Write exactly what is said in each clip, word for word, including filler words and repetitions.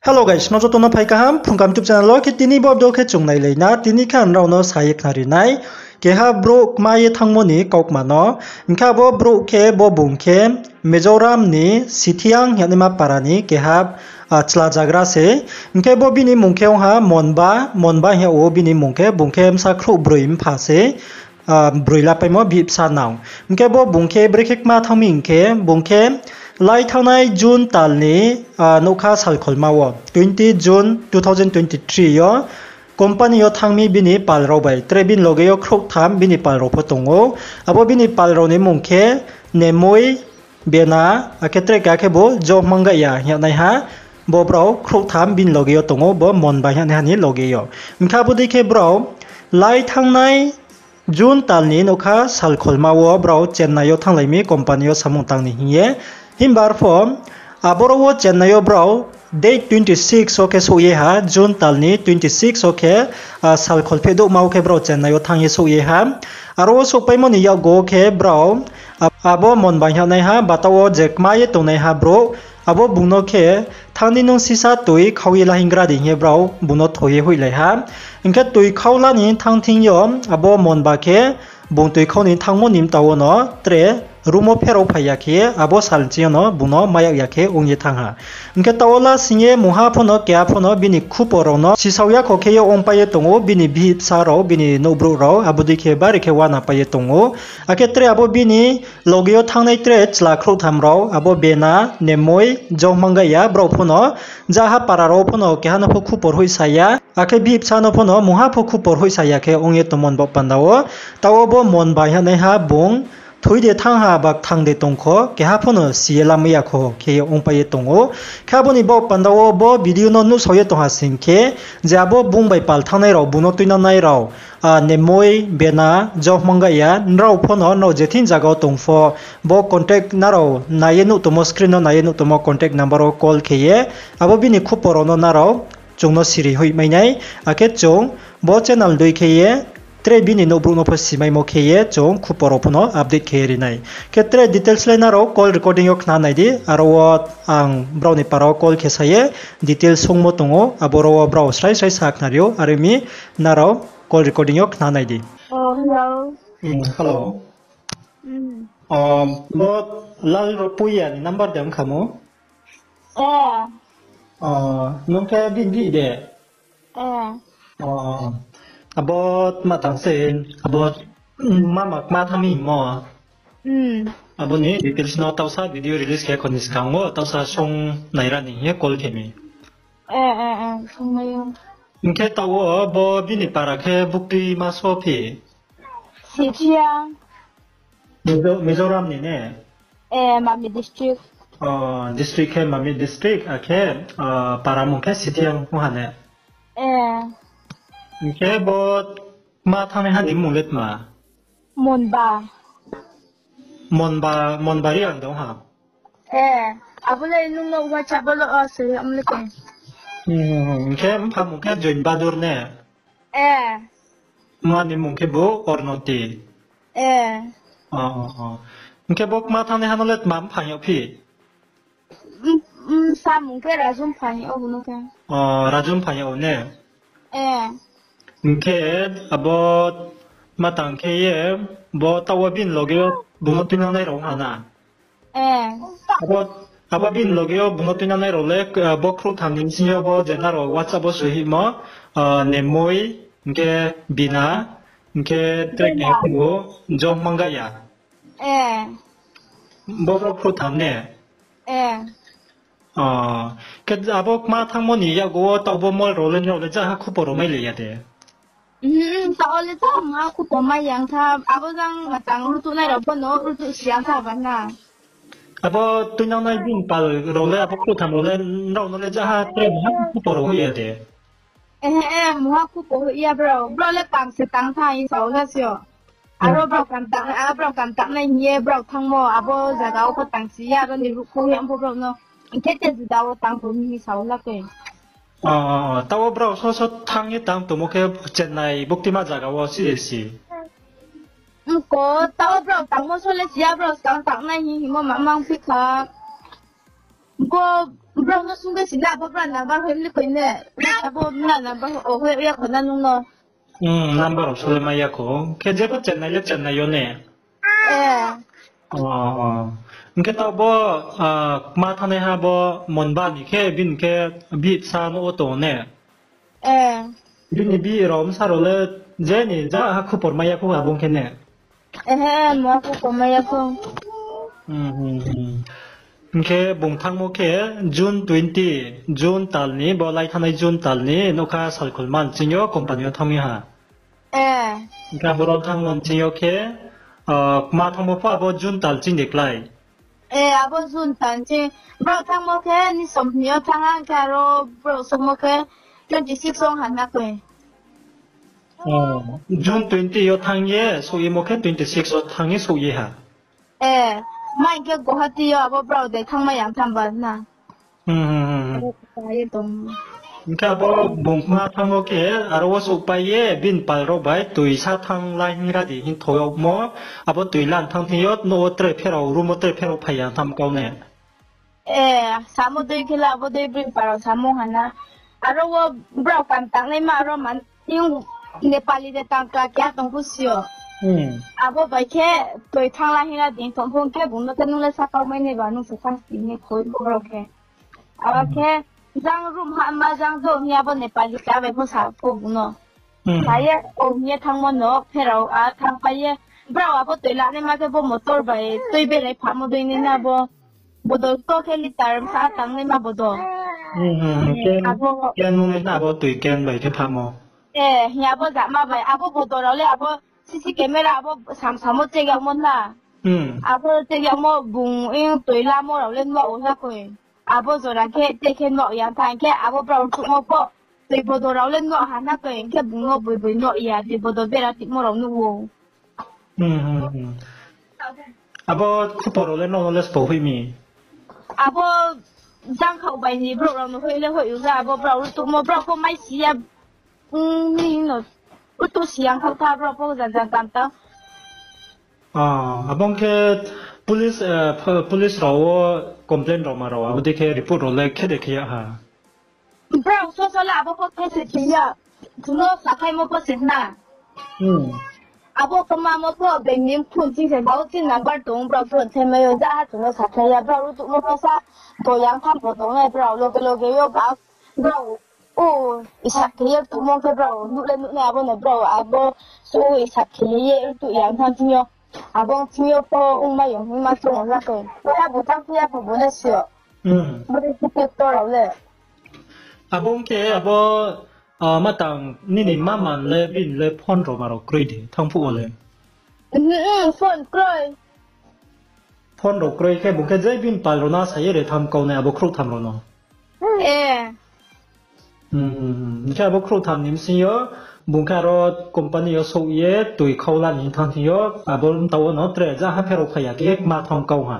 Hello guys, no joto no phai kaham, Phrungkam YouTube channel wo khe tini bo video khe chung nailai na, tini khe ang nrao no sa ye khnari nai. Keha brouh kma ye thanngmo ni kaukma no, hing khe abo brouh khe bo bung khe Mizoram ni Sithiang hing ye naima para ni keha, ah, chla zagra se. Hing khe bo bini mmung khe ong ha Monba, Monba hing yag ou bini mmung khe, bung khe bsa khrouh broi mpha se, ah, broi lapaimo bihih bsa nang. Hing khe bo bung khe brekhe kma thanng mi hing khe, bung khe lai thanngnai June tal ni, ah, nougkha salkholma wo, twenty June two thousand twenty three yo, company yo thanng mi bini pal rao bai. Tre bini loge yo khrouhtham bini pal rao pho tong ou. Abo bini pal rao ni mmung khe Nemoi, Bena, akhe tre keha khe bo Jomangaiya hing ye naiha. Bo brao khrouhtham bini loge yo tong ou, bo Monba hing ye naiha ni loge yo. Hing khe abo dei khe brao lai thanngnai June tal ni nougkha salkholma wo brao Chennai yo thannglai mi company yo samung tang ni hing ye. Himba arpho aboro wo Chennai yo brao date twenty six wo khe souh ye ha, June tal ni twenty six wo khe, ah, salkhol pheh douhma wo khe brao Chennai yo thanng ye souh ye ha. Aro wo souhpaimo ni yakgu wo khe brao, ab-, abo Monba hing ye naiha, bataoh wo je kma ye tongnaiha brouh, abo bung no khe, thanng di nung sisa toi khau ye la hingra di hing ye brao bung no tho ye hoihlai ha. Hing khe toi khau la ni thanng thing yo, abo Monba khe bung toi khau ni thanngmo ni mta wo no tre room wo pherao phai ya khe, abo sal ni ching yo no bung no mai yag ya khe ong ye thanng ha. Hing khe taoh wo lasing ye mungha pho no, keha pho no bini khupor rao no sisao ya kho khe ye ongpai ye tong ou, bini bihih bsa rao, bini nouhbrouh rao, abo dei khe bari khe uana pai ye tong ou. Akhe tre abo bini loge yo thanngnai tre chla khrouhtham rao, abo Bena, Nemoi, Jomangaiya, brao pho no, jaha para rao pho no keha no pho khupor hoihsa ya, akhe bihih bsa no pho no mungha pho khupor hoihsa ya khe ong ye tongmo ni baoh panda wo. Taoh wo bo Monba hing ye naiha bung thoi de thanng ha ba kthang de tong kho, keha pho no si ye lamai ya kho khe ye ongpai ye tong ou. Khe abo ni baoh panda wo bo video no nuhsao ye tong ha sing khe, je abo bung bai pal thanngnai rao, bung no tuinangnai rao, ah, Nemoi, Bena, Jomangaiya, nrao pho no, nrao je thing zaga wo tong pho, bo contact nrao nai ye nuh tongmo, screen no nai ye nuh tongmo contact number wo call khe ye, abo bini khupor rao no nrao chung no siri hoih mai nai, akhe chung bo channel dei khe ye tre bini nouhbrouh no pho simaimo khe ye chung khupor rao pho no update khe ye ri nai. Khe tre details le nrao call recording yo khna nai di, aro wo ang brao ni para wo call khe sa ye details sungmo tong ou, aboro wo brao srai srai sa khnari ou, are mi nrao call recording yo khna nai di. Hello. Bo Lal Ropuya ni number de ong khamo? Nung khe bini bihih de? Abo tma tang se, abo mama kma thanng mi hingmo. Abo ni details no taohsa video release khe kho ni skang wo, taohsa sung naira ni hing ye call khe mi. Hing khe taoh wo bo bini para khe buktui ma so phi? Mizo-, Mizoram ni ne? District khe Mamit district, akhe, para mung khe Sithiang ong ha ne? Hing khe bo kma thanngnaiha ni mmung le tma? Monba. Monba, Monba Reang de ong ha? Abo le nung no WhatsApp wo lo, o, soi yag mle tong. Hing khe mpha mung khe Join Bahadur ne? Mma ni mmung khe bo Ornoti. Hing khe bo kma thanngnaiha no le tma mpha yag phi? Samung khe Raju mpha yag ou bung no khe. Raju mpha yag ou ne? Hing khe abo ma tang khe ye, bo taoh wo bini loge yo bung no tuinangnai rao ong ha na? Abo, abo bini loge yo bung no tuinangnai rao le, bo khrouhtham ni bsing yo bo je nrao WhatsApp wo soi himo, Nemoi, hing khe Bina, hing khe tre keha phuh, Jomangaiya. Bo brao khrouhtham ne? Khe abo kma thanngmo ni yakgu wo taoh bo mol rao le nrao le jaha khupor rao mailai ya de? Taoh le jaha mungha khupor mai ya ong kha, abo jang matang rutuhnai rao pho no rutuh si ya ong kha ba na. Abo tuinangnai bini pal rao le, abo khrouhtham rao le nrao no le jaha tre mungha khupor rao hoih ya de? Mungha khupor hoih ya brao. Brao le tang se tang tha hing sa ou la se o. Aro brao kam tangnai, a brao kam tangnai hing ye brao thanngmo, abo zaga wo pho tang si ya, aro ni ruhkhou ya pho brao no. Hing khe te juda wo tang tong mi hing sa ou la khe. Taoh wo brao so so thanng ye tang tongmo khe Chennai buktima zaga wo si de si? Mko, taoh wo brao tangmo so le si ya, brao skang tangnai hing hingmo ma mang phi kha. Bo Brao no sung khe sila, abo bra number hoi le koi ne. Abo na number o hoi ya kho na nung no. Hmm, number rao sole mai ya kho. Khe jepho Chennai le Chennai yo ne. Eh. O, o. Hing khe taoh bo, ah, kma thanngnaiha bo Monba ni khe, bini khe bihih bsa no o tong ne. Eh. Bini bihih rao bsa rao le je ni ja ha khupor mai ya kho abo khe ne. Ehe, mo khupor mai ya kho. Hmm, hmm, hmm. Hing khe bung thanngmo khe June twenty, June tal ni, bo lai thanngnai June tal ni, nokha Salkhulma ni ching yo company yo thanng mi ha. Eh. Hing khe aboro thanngmo ni ching yo khe, ah, kma thanngmo pho abo June tal ching de klái. Eh, abo June tal ching. Brao thanngmo khe ni somni yo thanng ha, hing khe aro brao souhmo khe twenty six ong ha na koi. O, June twenty yo thanng ye souh ye mo khe twenty six yo thanng ye souh ye ha. Eh, ma hing khe Guwahati yo abo brao de thanngmai ya thanng ba na. Hmm, hmm, hmm, hmm. Hing khe abo bung kma thanngmo khe aro wo souhpai ye bini pal rao bai tui sa thanng la hing ra di hing thoi yagmo, abo tui la thanng thing yo nouh wo tre pherao, room wo tre pherao phai ya thanng kau ne. Eh, samo dei khe la abo dei bini pal rao samo ha na. Aro wo brao kam tangnaima aro man Nepali de tangka keha tong pho si yo. Hmm. Abo bai khe toi thanng la hing ra di tong pho khe bung no khe nung le sa kau mai nai ba nung se thanng si ne khoi brao khe. Abo khe jang room hahma jang do hing ye abo Nepali keha bai pho sa pho bung no. Hmm. Sa ye o hing ye thanngmo no pherao a thanngpai ye. Brao abo toi lanaima khe bo motor bai tui berai phamo dei nai na bo. Bodol to khe litre bsa tangnaima bodol. Hmm, hmm, hmm. Abo can nung nai na abo toi can bai khe phamo. Eh, hing abo jama bai, abo bodol rao le abo C C camera abo sam samo check yagmo na. Hmm. Abo check yagmo bung ing toi lamo rao le nuh ou na koi. Abo jora khe te khe nuh ya thanng khe abo brao rtuhmo pho. Toi bodol rao le nuh ha na koi, hing khe bung no boi boi nuh ya, toi bodol bera timo rao nuh ou. Hmm, hmm, hmm. Abo khupor rao le nrao no le sbo hoih mi? Abo jangkhaoh bai ni brouh rao no hoih le hoih ou ja, abo brao rtuhmo brao pho mai si ya, hmm, ni no rtuh si ya khaoh tha brao pho jang jang kam tang. Ah, abo ong khe police, eh, ph-, police rao wo complain rao ma rao, abo dei khe report rao le khe de khe ya ha? Brao sosa le abo pho khe se khe ya, chung no sakhaimo pho se na. Hmm. Abo khe mamo pho beng ni phone ching se bau chini number tong, brao phone se mai yo, ja ha chung no sakhlai ya, brao rtuhmo pho sa, to yang tham pho tongnai brao loge loge yo ba, brao, o, isa khe ye rtuhmo khe brao nuh le nuh nai abo no brao, abo, so isa khe ye rtuh yang tham ching yo. Abo thing yo pho ongmai yo hingma chung ong ya khe. Kha bo tang phi ya kho bo le si yo. Hmm. Bo le si khe to rao le. Abo ong khe abo, ah, ma tang nini mama le bini le phone rao ma rao kroi de, thang phuh wo le. Hmm, hmm, phone kroi. Phone rao kroi khe, bung khe je bini pal rao no sa ye re tham kau nai abo khrouh tham rao no. Eh. Hmm, hmm, hmm. Hing khe abo khrouh tham ni bsing yo, bung khe aro company yo souh ye, tui khau la ni thang thing yo, abo mtao wo no tre ja ha pherao phai ya khe, kma tham kau ha.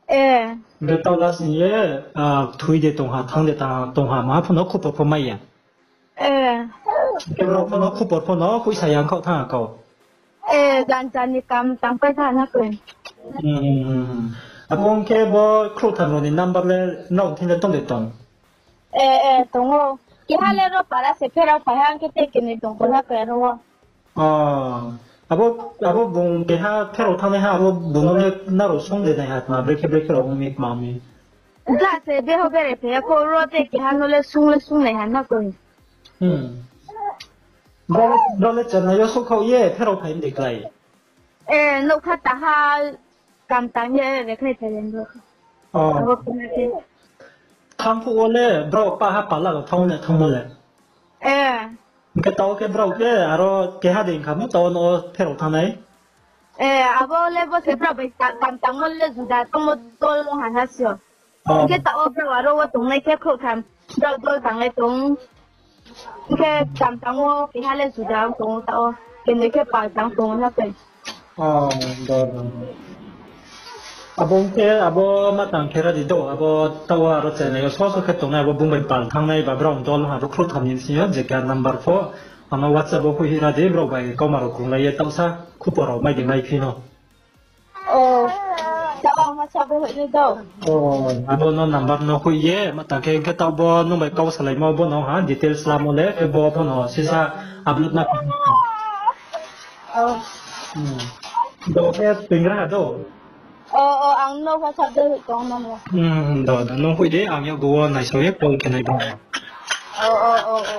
Eh. Hing khe tau la sing ye, ah, thui de tong ha, thang de ta-, tong ha, ma pho no khupor pho mai ya. Eh. Hing khe brao pho no khupor pho no, poisa yang khaoh thang kau. Eh, jan jan ni kam tang pai tha na khe. Hmm, hmm, hmm, hmm. Abo ong khe bo khrouh tham rao ni number le nrao thing le tong de tong? Eh, eh, tong ou. Keha le ro para se pherao phai ha, ang khe te kini tong kho na khe ro wo. Oh, abo, abo bung keha pherao thanngnai ha, abo bung no le nrao sung de nai ha tma, brekhe brekhe rao ong mi tma ong mi. Ja se beho bere phai ya kho, ro te keha no le sung le sung nai ha na khe. Hmm. Brao, brao le Chennai yo souhkhaoh ye pherao phai de klái? Eh, nougkha taha kam tang ye rekhlai phai le bo. Oh. Abo khe na khe. Thang phuh wo le brao pa ha pala rao thanng le thanngmo le? Eh. Hing khe tao khe brao khe aro keha de hing kha mo tao no pherao thanngnai? Eh, abo le bo se brao bai ta-, kam tangmo le juda tongmo dol ha na si yo. Oh. Hing khe tao brao aro wo tongnai khe khrouh tham, brao dol tang le tong. Hing khe kam tangmo keha le juda tong tao, keni khe pal tang tong na khe. Oh, do, do. Abo ong khe abo ma tang khe ra di do, abo tao aro Chennai yo so so khe tongnai abo bung bai pal thanngnai ba brao dol ha bo khrouh tham ni bsing yo je keha number pho, ano WhatsApp wo hoih hi ra di, brao bai kauma rao krunglai ye taohsa khupor rao mai di mai phi no. Oh, tao ang Sabo hoih nai do. O, abo no number no hoih ye, ma tang khe, khe taoh bo nung bai kau salaimo bo no ha, details lamo le, khe bo pho no sisa upload na. O. Hmm. Do khe tingra ha do. O, o, ang no WhatsApp de hoih tong nang no. Hmm, do, do, nung hoih de, ang yakgu wo naisao ye call khe nai bo. O, o, o, o.